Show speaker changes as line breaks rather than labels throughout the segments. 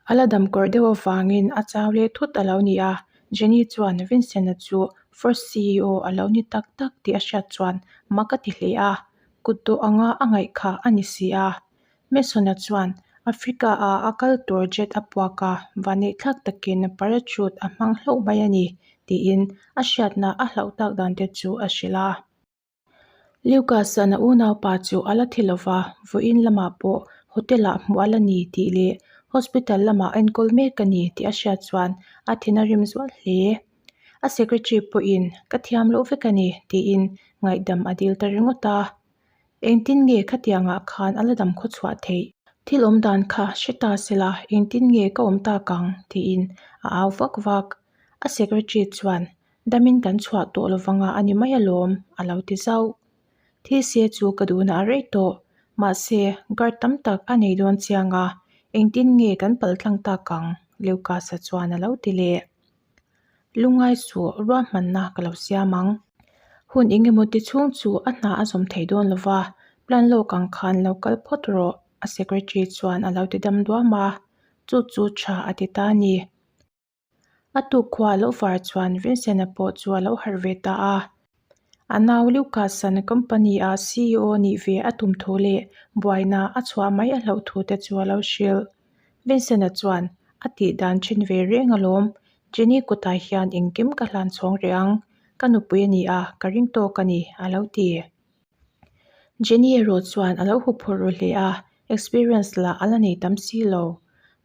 A la dam kawrh deuh avangin a chau leh thut a lo ni a, Jenny chuan Vincent-a chu First CEO a lo ni tak tak tih a hriat chuan mak a ti hle a, kut dawh anga a ngaih kha a ni si a. Mason-a chuan Africa-a a kal tur jet a puak a, vanneihthlak takin parachute a hmang hlauh mai a ni, tiin a hriatna a hlauh tak dan te chu a hrilh a. Lucas-a'n a unaupa chu a la thi lova, vawiin lamah pawh hotel-ah hmuh a la ni tih leh hospital lamah enkawl mek a ni tih a hriat chuan a thin a rim zual hle. A secretary pawhin ka thiam loh vek a ni tiin ngaihdam a dil ta ringawt a. Engtin nge khatiangah khan a la dam khaw chhuah theih? Thil awm dan kha hre ta sela engtin nge ka awm tak ang? tiin a au vak vak. A secretary chuan Damin kan chhuah tawh lovanga a ni mai alawm, a lo ti zauh. Thil se chu ka duhna a rei tawh. Mahse, guard tam tak a nei dawn chiang a, engtin nge kan pal tlang tak ang? Lucas-a chuan a lo ti leh. Lungngai suh, ruahmanna ka lo siam ang. Hun eng emaw ti chhung chu a hna a zawm thei dawn lova, plan lawk ang khan lo kal phawt rawh, a secretary chuan a lo ti dam duam a. Chu chu tha a ti ta a ni. A tuk khua a lo var chuan Vincent-a pawh chu a lo harh ve ta a. A nau Lucas-a'n company-a CEO nih ve a tum thu leh buaina a chhuah mai a hlauh thu te chu a lo hrilh. Vincent-a chuan a tih dan ṭhin ve reng alawm, Jenny kutah hian engkim ka hlan chhawng reh ang, ka nupui a ni a, ka ring tawk a ni, a lo ti. Jenny erawh chuan a lo huphurh ru hle a, experience lah a la nei tam si lo.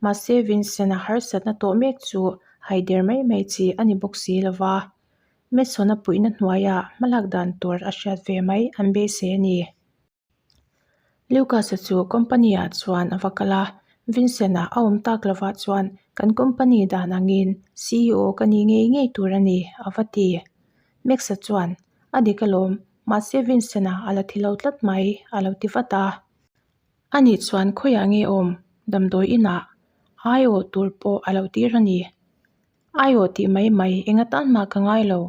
Mahse Vincent-a harsatna tawh mek chu haider mai mai chi a ni bawk si lo va. Mason-a puihna hnuaiah hmalak dan tur a hriat ve mai an beisei a ni. Lucas-a chu company-ah chuan a va kal a, Vincent-a a awm tak lovah chuan kan company dan angin CEO ka ni ngei ngei tur a ni, a va ti. Max-a chuan, A dik alawm, mahse Vincent-a a la thi lo tlat mai, a lo ti vat a. Anih chuan khawiah nge awm? Damdawi inah aiawh tur pawh a lo tir a ni. Aiawh tih mai mai eng atan mah ka ngai lo.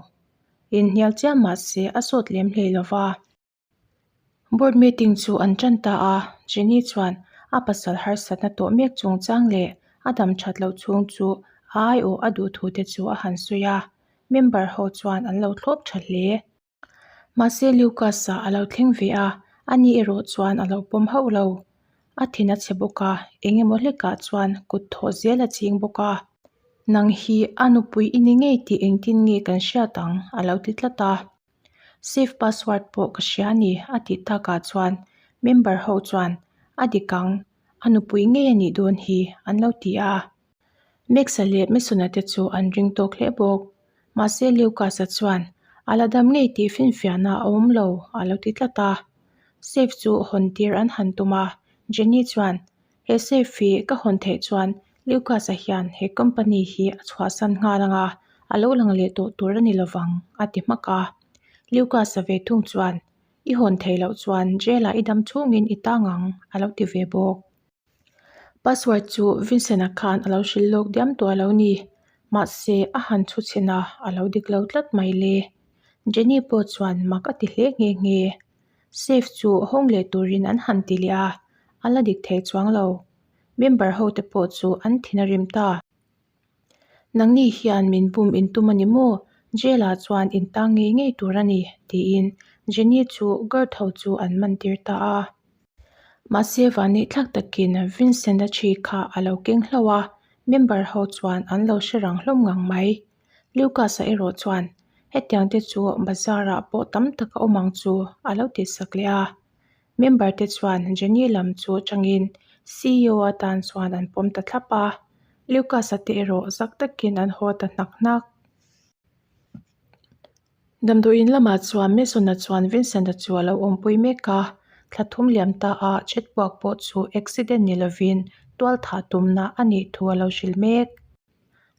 Inhnial chiam mahse a sawt lem hlei lo va. Board meeting chu an tan ta a, Jenny chuan a pasal harsatna tawh mek chungchang leh a dam that loh chhung chu a aiawh a duh thu te chu a han sawi a, member ho chuan an lo thlawp tha hle. Mahse Lucas-a a lo thleng ve a, ani erawh chuan a lo pawm hauh lo. A thin a chhe bawk a, eng emaw hlekah chuan kut thawh zel a ching bawk a. Nang hi a nupui i ni ngei tih engtin nge kan hriat ang? a lo ti tlat a. Safe password pawh ka hria a ni a tih takah chuan member ho chuan a dik ang, a nupui ngei a nih dawn hi an lo ti a. Max-a leh Mason-a te chu an ring tawk hle bawk. Mahse Lucas-a chuan a la dam ngei tih finfiahna a awm lo a lo ti tlat a. Safe chu hawn tir an han tum a, Jenny chuan He safe hi ka hawn theih chuan Lucas-a hian he company hi a chhuahsan nghal ang a, a lo lang leh tawh tur a ni lovang, a ti hmak a. Lucas-a ve thung chuan, I hawn theih loh chuan jail-ah i dam chhungin i tang ang, a lo ti ve bawk. Password chu Vincent-a khan a lo hrilh lawk diam tawh a lo ni. Mahse, a han chhu chhin a, a lo dik lo tlat mai le. Jenny pawh chuan mak a ti hle nghe nghe. Safe chu hawng leh turin an han ti leh a, a la dik thei chuang lo. Member ho te pawh chu an thin a rim ta. Nangni hian min bum in tum a ni maw? Jail ah chuan in tang ngei ngei tur a ni, tiin Jenny chu guard ho chu an man tir ta a. Mahse vanneih thlak takin Vincent-a thi kha a lo keng hlauh a, member ho chuan an lo hre rang hlawm ngang mai. Lucas-a erawh chuan hetiang te chu bazar ah pawh tam tak a awm ang chu a lo tih sak leh a. Member te chuan Jenny lam chu changin CEO atan chuan an pawm ta thlap a. Lucas-a te erawh zak takin an haw ta hnak hnak. Damdawiin lamah chuan Mason-a chuan Vincent-a chu a lo awmpui mek a, thla thum liam ta a chetpuak pawh chu accident ni lovin tual thah tumna a nih thu a lo hrilh mek.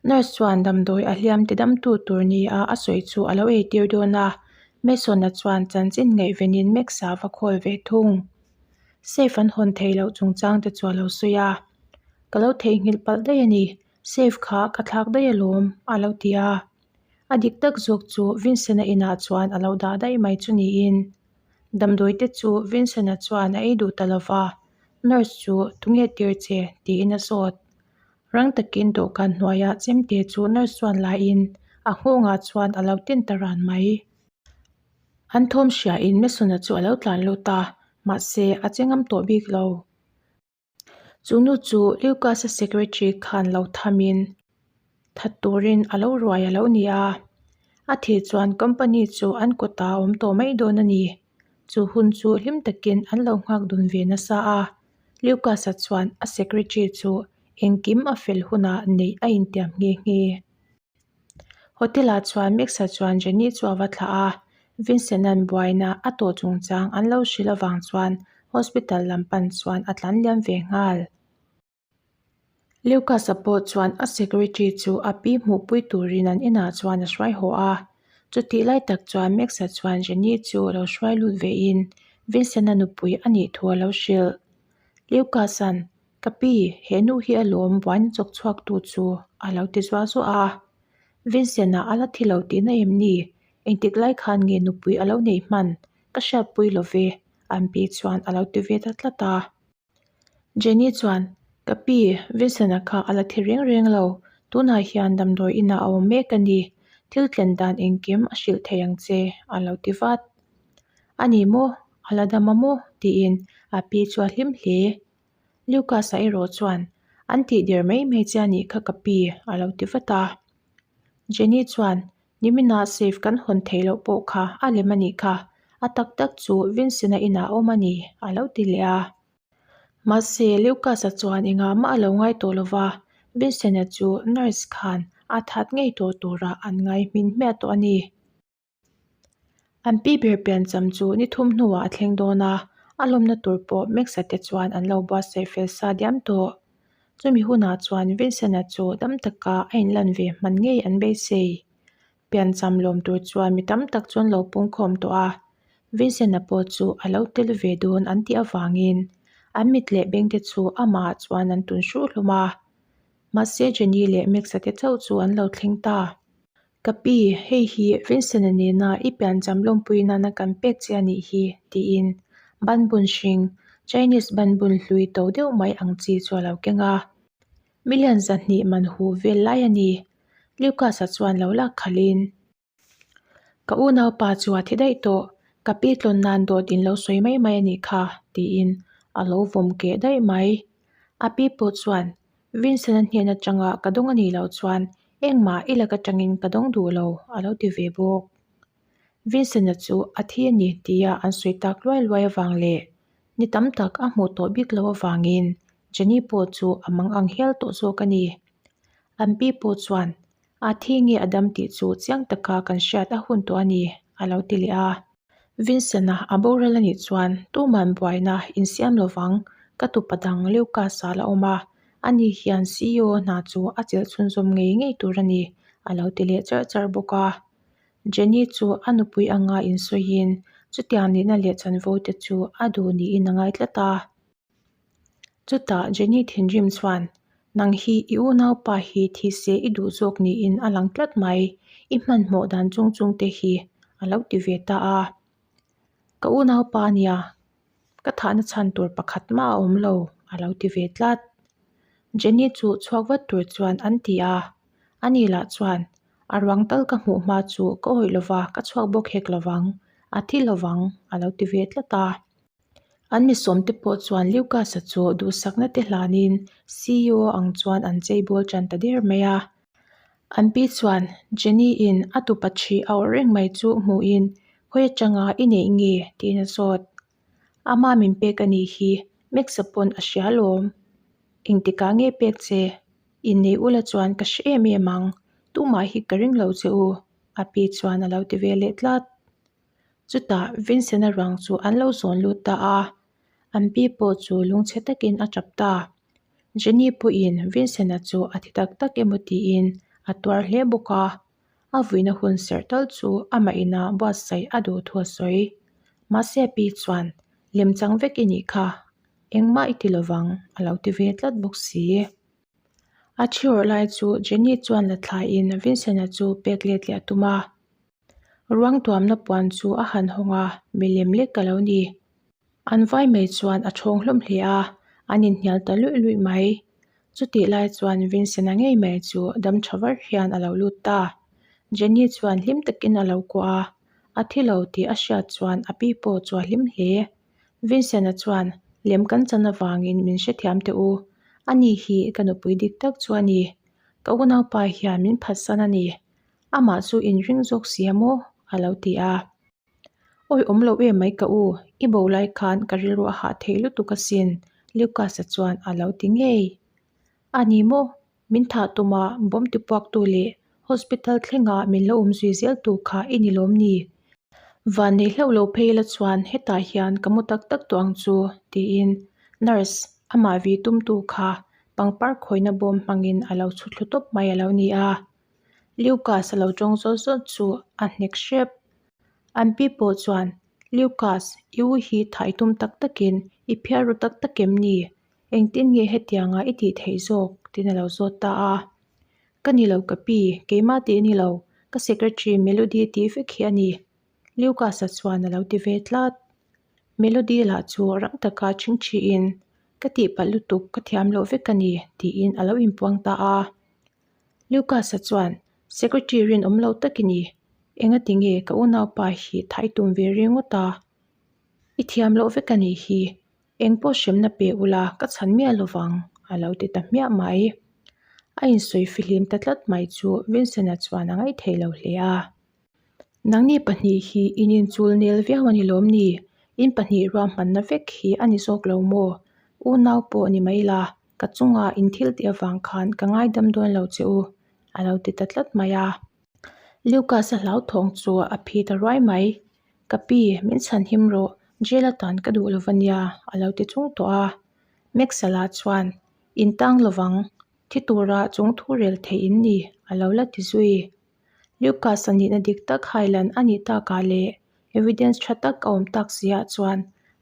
Nurse chuan damdawi a hliam ti damtu tur nia a sawi chu a lo eitir dawn a, Mason-a chuan chanchin ngaihvenin Max-a va khawl ve thung. Safe an hawn theih loh chungchang te chu a lo sawi a, Ka lo theihnghilh palh daih a ni, safe kha ka thlak daih alawm a lo ti a. A dik tak zawk chu Vincent-a inah chuan a lo dah daih mai chu niin. Damdawi te chu Vincent-a chuan a ei duh ta lo va, nurse chu tunge tir che tiin a zawt. Rang takin dawhkan hnuaiah chemte chu nurse chuan laiin a nghawngah chuan a lo tin ta ran mai. An thawm hriain Mason-a chu a lo tlan lut a, mahse a che ngam tawh bik lo. Chu nu chu Lucas-a secretary khan lo thamin that turin a lo ruai a lo ni a, a thih chuan company chu an kutah a awm tawh mai dawn a ni. Chu hun chu hlim takin an lo nghak dun ve nasa a, Lucas-a chuan a secretary chu engkim a fel hunah neih a intiam nghe nghe. Hotel-ah chuan Max-a chuan Jenny chu a va thlah a, Vincent-a'n buaina a tawh chungchang an lo hrilh avang chuan hospital lam pan chuan a tlan liam ve nghal. Lucas-a pawh chuan a secretary chu a pi hmuhpui turin an inah chuan a hruai haw a, chutih lai tak chuan Max-a chuan Jenny chu lo hruai lut vein Vincent-a nupui a nih thu a lo hrilh. Lucas-a'n Ka pi, he nu hi a lawm buaina chawk chhuak tu chu a lo ti zuah zuah a. Vincent-a a la thi lo tihna em ni? Engtik lai khan nge nupui a lo neih hman? Ka hriatpui lo ve, an pi chuan a lo ti ve ta tlat a. Jenny chuan, Ka pi, Vincent-a kha a la thi reng reng lo. Tunah hian damdawi inah a awm mek a ni. Thil tlen dan engkim a hrilh thei ang che, a lo ti vat. A ni maw? A la dam a maw? tiin a pi chu a hlim hle. Lucas-a erawh chuan, An tih der mai mai che a nih kha ka pi, a lo ti vat a. Jenny chuan, Niminah safe kan hawn theih loh pawh kha a lem a nih kha, a tak tak chu Vincent-a inah a awm a ni, a lo ti leh a. Mahse, Lucas-a chuan engah mah a lo ngai tawh lo va, Vincent-a chu nurse khan a that ngei tawh turah an ngai hmin hmiah tawh a ni. An pi ber piancham chu ni thum hnuah a thleng dawn a, a lawmna tur pawh Max-a te chuan an lo buatsaih fel sa diam tawh. Chumi hunah chuan Vincent-a chu dam taka a inlan ve hman ngei an beisei. Piancham lawm tur chuan mi tam tak chu an lo pungkhawm tawh a, Vincent-a pawh chu a lo tel ve dawn an tih avangin an mit leh beng te chu amah chuan an tun hruh hlawm a. Mahse Jenny leh Max-a te chauh chu an lo thleng ta. Ka pi, hei hi Vincent-a nena i piancham lawmpui nana kan pek che a nih hi, tiin banbun hring, Chinese banbun hlui to deuh mai ang chi chu a lo keng a. Million 200 man hu vel lai a ni. Lucas-a chuan lo lak khalhin, Ka unaupa chu a thi daih tawh, ka pi tlawn nan dawt in lo sawi mai mai a nih kha, tiin a lo vawm keh daih mai. A pi pawh chuan, Vincent-a hnen atanga ka dawng a nih loh chuan engmah i lak atangin ka dawng duh lo, a lo ti ve bawk. Vincent-a chu a thi a ni tia an sawi tak luai luai avang leh ni tam tak a hmuh tawh bik loh avangin Jenny pawh chu a mang ang hial tawh zawk a ni. An pi pawh chuan a thi nge a dam tih chu chiang taka kan hriat a hun tawh a ni, a lo ti leh a. Vincent-a a boral a nih chuan tuman buaina insiam lovang ka tupa dang Lucas-a la awm a, ani hian CEO hna chu a chelh chhunzawm ngei ngei tur a ni, a lo ti leh charh charh bawk a. Jenny chu a nupui anga insawiin chutiang nihna leh chanvo te chu a duh niin a ngai tlat a. Chutah Jenny thinrim chuan, Nang hi i unaupa hi thi se i duh zawk niin a lang tlat mai, i hmanhmawh dan chung chung te hi a lo ti ve ta a. Ka unaupa nia, ka thahna chhan tur pakhat mah a awm lo, a lo ti ve tlat. Jenny chu chhuak vat tur chuan an ti a, ani lah chuan, A ruang tal ka hmuh hma chu ka awih lova ka chhuak bawk hek lovang, a thi lovang, a lo ti ve tlat a. An mi sawmte pawh chuan Lucas-a chu duhsakna te hlanin CEO ang chuan an chei bawl tan ta der mai a. An pi chuan Jenny-in a tupa ṭhi a awrh reng mai chu hmuhin khawi atanga i neih nge tiin a zawt. Ama min pek a nih hi Max-a pawn a hria alawm. Engtikah nge pek che? Innei ula chuan ka hre em em ang, tumah hi ka ring lo che u, a pi chuan a lo ti ve leh tlat. Chutah Vincent-a ruang chu an lo zawn lut ta a, an pi pawh chu lungchhe takin a tap ta. Jenny pawhin Vincent-a chu a thi tak tak emaw tiin a tuar hle bawk a, a vuina hun serh tal chu amah ina buatsaih a duh thu a sawi. Mahse a pi chuan, Lemchang vek i nih kha, engmah i ti lovang a lo ti ve tlat bawk si. A thi awrh lai chu Jenny chuan la thlaiin Vincent-a chu pek let leh a tum a. Ruang tuamna puan chu a han hawng a, milem lek ka lo ni. An vai mai chuan a thawng hlawm hle a, an inhnial ta luih luih mai. Chutih lai chuan Vincent-a ngei mai chu dam tha var hian a lo lut ta. Jenny chuan hlim takin a lo kuah a, a thi lo tih a hriat chuan a pi pawh chu a hlim hle. Vincent-a chuan, Lem kan chan avangin min hrethiam teh u, ani hi ka nupui dik tak chu a ni. Ka unaupa hian min phatsan a ni. Amah chu inring zawk si a maw? a lo ti a. Awi awm lo em mai ka u, i bo lai khan ka rilru a hah thei lutuk asin, Lucas-a chuan a lo ti ngei. A ni maw? Min thah tuma bawm tipuaktu leh hospital thlenga min lo awm zui zel tu kha i ni lawm ni? Van nei hlauh lo phei la chuan hetah hian ka mu tak tak tawh ang chu, tiin nurse amah vi tumtu kha pangpar khawihna bawm hmangin a lo chhu thlu tawp mai a lo ni a. Lucas a lo tawng zawt zawt chu a hnek hrep. An pi pawh chuan, Lucas, i u hi thah i tum tak takin i phiar ru tak tak em ni? Engtin nge hetianga i tih theih zawk? tiin a lo zawt ta a. Ka ni lo ka pi, keimah tih a ni lo, ka secretary Melody tih vek hi a ni, Lucas-a chuan a lo ti ve tlat. Melody lah chu rang taka chhingchhiin, Ka tihpalh lutuk, ka thiam loh vek a ni, tiin a lo inpuang ta a. Lucas-a chuan, Secretary rinawm lo tak i ni, engati nge ka unaupa hi thai tum ve ringawt a? I thiam loh vek a nih hi, eng pawh hremna pe ula ka chhan miah lovang, a lo ti ta hmiah mai. A insawi fihlim ta tlat mai chu Vincent-a chuan a ngaithei lo hle a. Nangni pahnih hi in inchul nel viau a ni lawm ni? In pahnih ruahmanna vek hi a ni zawk lo maw? Unau pawh ni mai la, ka chunga in thil tih avang khan ka ngaidam dawn lo che u, a lo ti ta tlat mai a. Lucas-a hlauthawng chu a phi ta ruai mai. Ka pi, min chhan him rawh, jail atan ka duh lo va nia, a lo ti chung tawh a. Max-a lah chuan, In tang lovang, thi tura chung thu rel theih in ni, a lo la ti zui. Lucas-a nihna dik tak hailan a nih takah leh evidence tha tak a awm tak siah chuan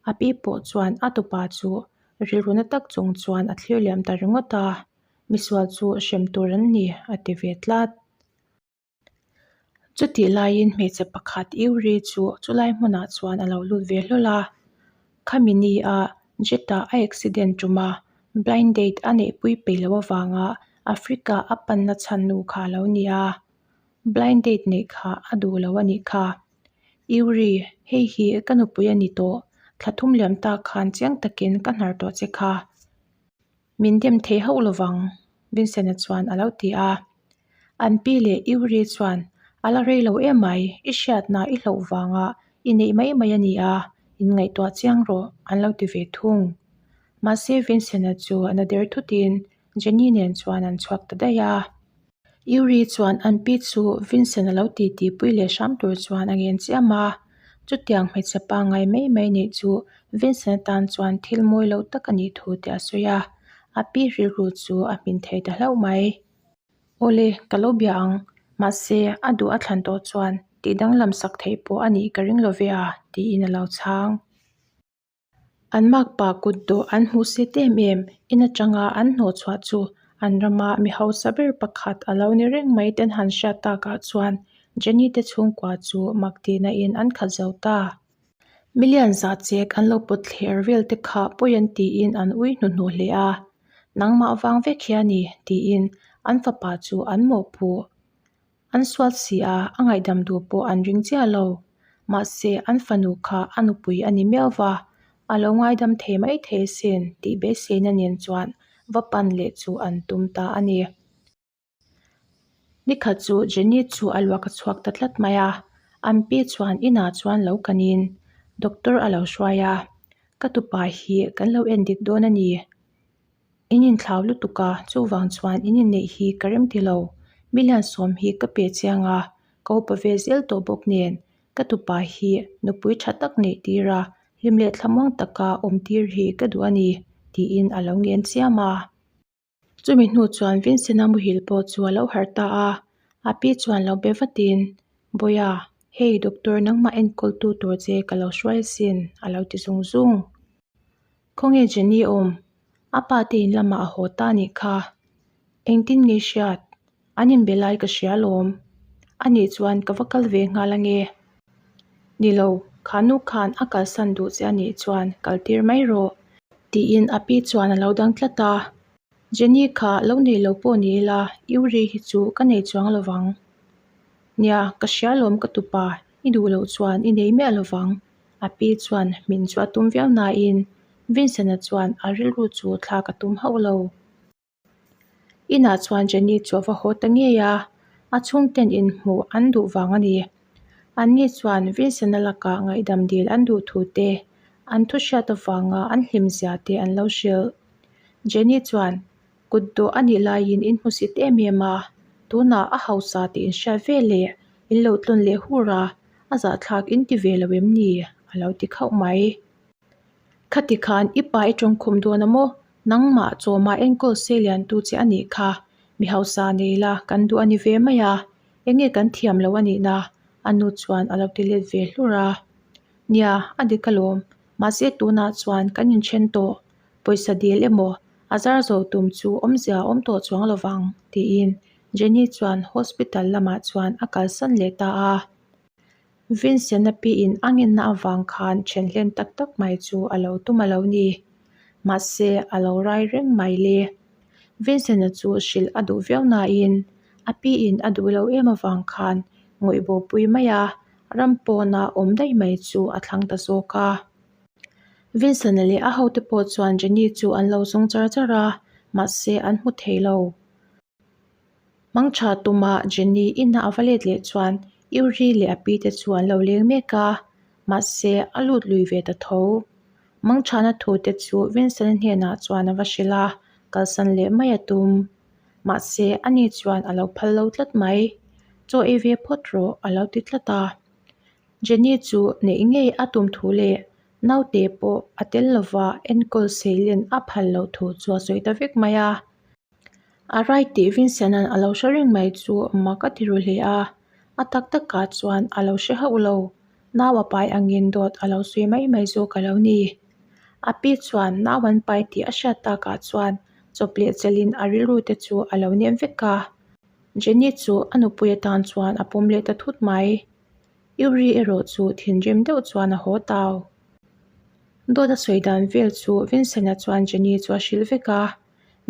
a pi pawh chuan a tupa chu rilru na tak chung chuan a thlir liam ta ringawt a, misual chu hrem tur an ni a ti ve tlat. Chutih laiin hmeichhe pakhat Yuri chu chulai hmunah chuan a lo lut ve hlawl a, khami ni a Jet-ah a accident tum a, blind date a neihpui peih loh avanga Africa a panna chhan nu kha a lo ni a, blind date neih kha a duh lo a nih kha. Yuri, hei hi ka nupui a ni tawh, thla thum liam tak khan chiang takin ka hnar tawh che kha. Min dem thei hauh lovang, Vincent-a chuan a lo ti a. An pi leh Yuri chuan, A la rei lo em mai, i hriatna i hloh vanga i neih mai mai a ni a, inngaihtuah chiang rawh, an lo ti ve thung. Mahse Vincent-a chu a na der thutin Jenny nen chuan an chhuak ta daih a. Yuri chuan an pi chu Vincent a lo ti tih pui leh hram tur chuan a ngen chiam a. Chutiang hmeichhe pangngai mai mai neih chu Vincent atan chuan thil mawi lo tak a nih thu te a sawi a. A pi rilru chu a hmin thei ta hlauh mai. Awle, ka lo bia ang. Mahse, a duh a thlan tawh chuan tih danglam sak theih pawh a nih ka ring lo ve a, tiin a lo chhang. An makpa kut dawh an hmuh set em em in atanga an hnawh chhuah chu an rama mi hausa ber pakhat a lo ni reng mai ten han hriat takah chuan Jenny te chhungkua chu mak tihna in an khat zo ta. Million za chek an lo pawt thler vel te kha pawi an tiin an ui hnuhnuh hle a, nangmah vang vek hi a ni tiin an fapa chu an mawhpuh. An sual si a, a ngaihdam duh pawh an ring chiah lo. Mahse, an fanu kha a nupui a ni miau va, a lo ngaidam thei mai thei asin tih beiseina nen chuan va pan leh chu an tum ta a ni. Nikhat chu Jenny chu a luak a chhuak ta tlat mai a, an pi chuan inah chuan lo kanin doctor a lo hruai a, Ka tupa hi kan lo endik dawn a ni. In inthlau lutuk a, chuvang chuan in inneih hi ka rem ti lo. Million sawm hi ka pe chiang a, ka upa ve zel tawh bawk nen ka tupa hi nupui tha tak neih tir a, hlim leh thlamuang taka awm tir hi ka duh a ni, tiin a lo ngen chiam a. Chumi hnu chuan Vincent-a muhil pawh chu a lo harh ta a, a pi chuan lo be vatin, Bawiha, hei doctor nangmah enkawltu tur che ka lo hruai asin, a lo ti zung zung. Khawnge Jenny awm? A pa te in lamah a haw ta anih kha. Engtin nge hriat? An inbe lai ka hria alawm. Anih chuan ka va kal ve nghal ange. Ni lo, kha nu khan a kalsan duh che anih chuan kal tir mai rawh. Tiin a pi chuan a lo dang tlat a. Jenny kha lo nei lo pawh ni ila Yuri hi chu ka nei chuang lo vang. Nia, ka hria lawm ka tupa, i duh loh chuan i nei miah lo vang. A pi chuan hmin chu a tum viau nain Vincent-a chuan a rilru chu thlak a tum hauh lo. Inah chuan Jenny chu a va haw ta ngei a, a chhungten inhmuh an duh vang a ni. Anni chuan Vincent-a lakah ngaihdam dil an duh thu te, an thu hriat avanga an hlim zia te an lo hrilh. Jenny chuan, Kut dawh a nih laiin in hmusit em em a, tunah a hausa tih in hriat ve leh in lo tlawn leh hur a, a zahthlak in ti ve lo em ni? a lo ti khauh mai. Khati khan i pa i tawngkhum dawn a maw? Nangmah chawma enkawl se liantu che a nih kha. Mi hausa nei la kan duh a ni ve mai a, enge kan thiam lo a nih na? A nu chuan a lo ti let ve hlur a. Nia, a dik alawm. Mahse tunah chuan kan inthen tawh. Pawisa dil emaw a zar zo tum chu awmzia a awm tawh chuang lovang tiin Jenny chuan hospital lamah chuan a kalsan leh ta a. Vincent-a piin a ngenna avang khan then hlen tak tak mai chu a lo tum a lo ni. Mahse, a lo rai reng mai le. Vincent-a chu hrilh a duh viau nain a piin a duh lo em avang khan ngawih bopui mai a, ram pawna awm daih mai chu a thlang ta zawk a. Vincent-a leh a hote pawh chuan Jenny chu an lo zawng char char a, mahse an hmu thei lo. Mangtha tuma Jenny ina a va let leh chuan Yuri leh a pi te chu an lo leng mek a, mahse a lut lui ve ta tho. Mangthana thu te chu Vincent-a hnenah chuan a va hrilh a, kalsan leh mai a tum. Mahse ani chuan a lo phal lo tlat mai. Chaw ei ve phawt rawh a lo ti tlat a. Jenny chu neih ngei a tum thu leh naute pawh a tel lova enkawl seilen a phal loh thu chu a sawi ta vek mai a. A rai tih Vincent-a'n a lo hre reng mai chu mak a ti ru hle a, a tak takah chuan a lo hre hauh lo, nau a pai angin dawt a lo sawi mai mai zawk a lo ni. A pi chuan nau an pai tih a hriat takah chuan chawp leh chelhin a rilru te chu a lo nem vek a, Jenny chu a nupui atan chuan a pawm leh ta thut mai. Yuri erawh chu thinrim deuh chuan a haw tau. Dawt a sawi dan vel chu Vincent-a chuan Jenny chu a hrilh vek a.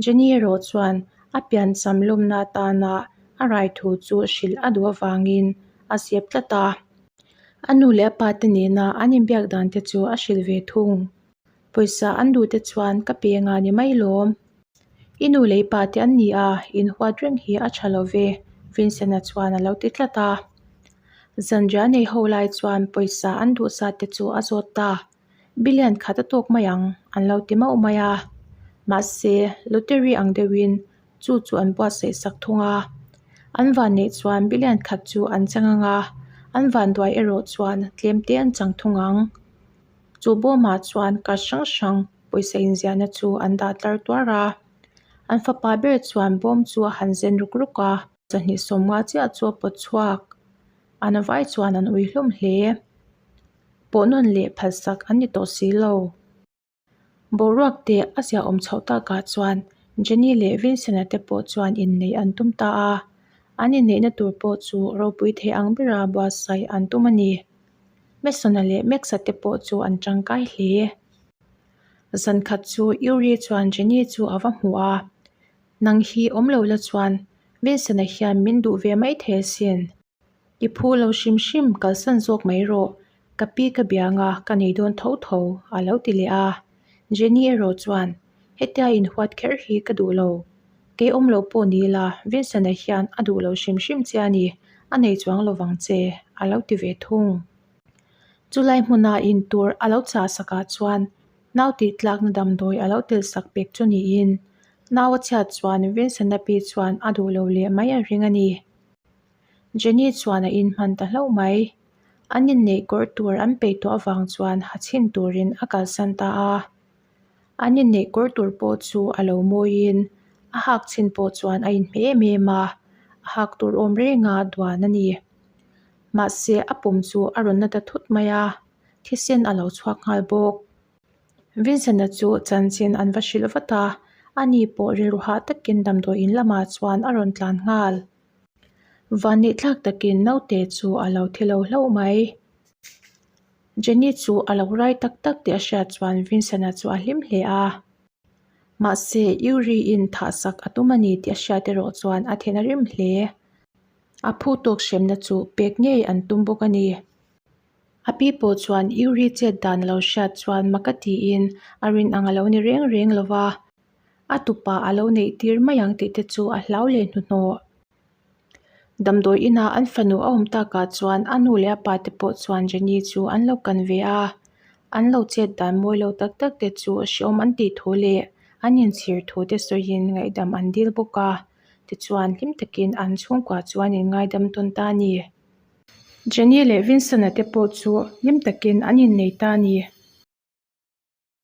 Jenny erawh chuan a piancham lawmna atana a rai thu chu hrilh a duh avangin a zep tlat a. A nu leh a pa te nena an inbiak dan te chu a hrilh ve thung. Pawisa an duh te chuan ka pe nga ni mai lawm. I nu leh i pa te an ni a, inhuat reng hi a tha lo ve, Vincent-a chuan a lo ti tlat a. Zanriah nei ho lai chuan pawisa an duh zat te chu a zawt ta. Billion khat a tawk mai ang, an lo ti mauh mai a. Mahse, lottery ang deuhin chu chu an buatsaih sak thung a. An van neih chuan billion khat chu an chang ang a, an van duai erawh chuan tlem te an chang thung ang. Chu bawmah chuan card hrang hrang pawisa inziahna chu an dah tlar tuar a. An fapa ber chuan bawm chu a han zen ruk ruk a. Chawhnih sawmnga chiah chu a pawt chhuak. An vai chuan an ui hlawm hle. Pawh nawn leh phalsak an ni tawh si lo. Boruak te a ziahawm chhoh takah chuan Jenny leh Vincent-a te pawh chuan inneih an tum ta a, an inneihna tur pawh chu ropui thei ang bera buatsaih an tum a ni. Mason-a leh Max-a te pawh chu an tangkai hle. Zankhat chu Yuri chuan Jenny chu a va hmu a, Nang hi awm lo la chuan Vincent-a hian min duh ve mai thei asin. I phu lo hrim hrim kalsan zawk mai rawh, ka pi ka biang a, ka nei dawn tho tho, a lo ti leh a. Jenny erawh chuan, Hetia inhuat kher hi ka duh lo. Kei awm lo pawh ni la, Vincent-a hian a duh lo hrim hrim che a ni, a nei chuang lo vang che, a lo ti ve thung. Chulai hmuna intur a lo chah sakah chuan nau tih tlakna damdawi a lo tel sak pek chu niin, nau a chhiat chuan Vincent-a pi chuan a duh lo leh mai a ring a ni. Jenny chuan a inhman ta hlauh mai. An inneih kawr tur an peih tawh avang chuan ha chhin turin a kalsan ta a. An inneih kawr tur pawh chu a lo mawiin a hak chhin pawh chuan a inhmeh em em a, a hak tur awm renga duan a ni. Mahse a pum chu a rawn na ta thut mai a, thisen a lo chhuak nghal bawk. Vincent-a chu chanchin an va hrilh vat a, ani pawh rilru hah takin damdawi in lamah chuan a rawn tlan nghal. Vanneih thlak takin naute chu a lo thi lo hlauh mai. Jenny chu a lo rai tak tak tih a hriat chuan Vincent-a chu a hlim hle a. Mahse, Yuri-in thahsak a tum a ni tih a hriat erawh chuan a then a rim hle. A phu tawk hremna chu pek ngei an tum bawk a ni. A pi pawh chuan Yuri chet dan a lo hriat chuan mak a tiin a rin ang a lo ni reng reng lo va, a tupa a lo neih tir mai ang tih te chu a hlau leh hnuhnawh. Damdawi inah an fanu a awm takah chuan a nu leh a pa te pawh chuan Jenny chu an lo kan ve a, an lo chet dan mawi lo tak tak te chu hreawm an tih thu leh an inchhir thu te sawiin ngaihdam an dil bawk a, tichuan hlim takin an chhungkua chuan in ngaidam tawn ta a ni. Jenny leh Vincent-a te pawh chu hlim takin an innei ta a ni.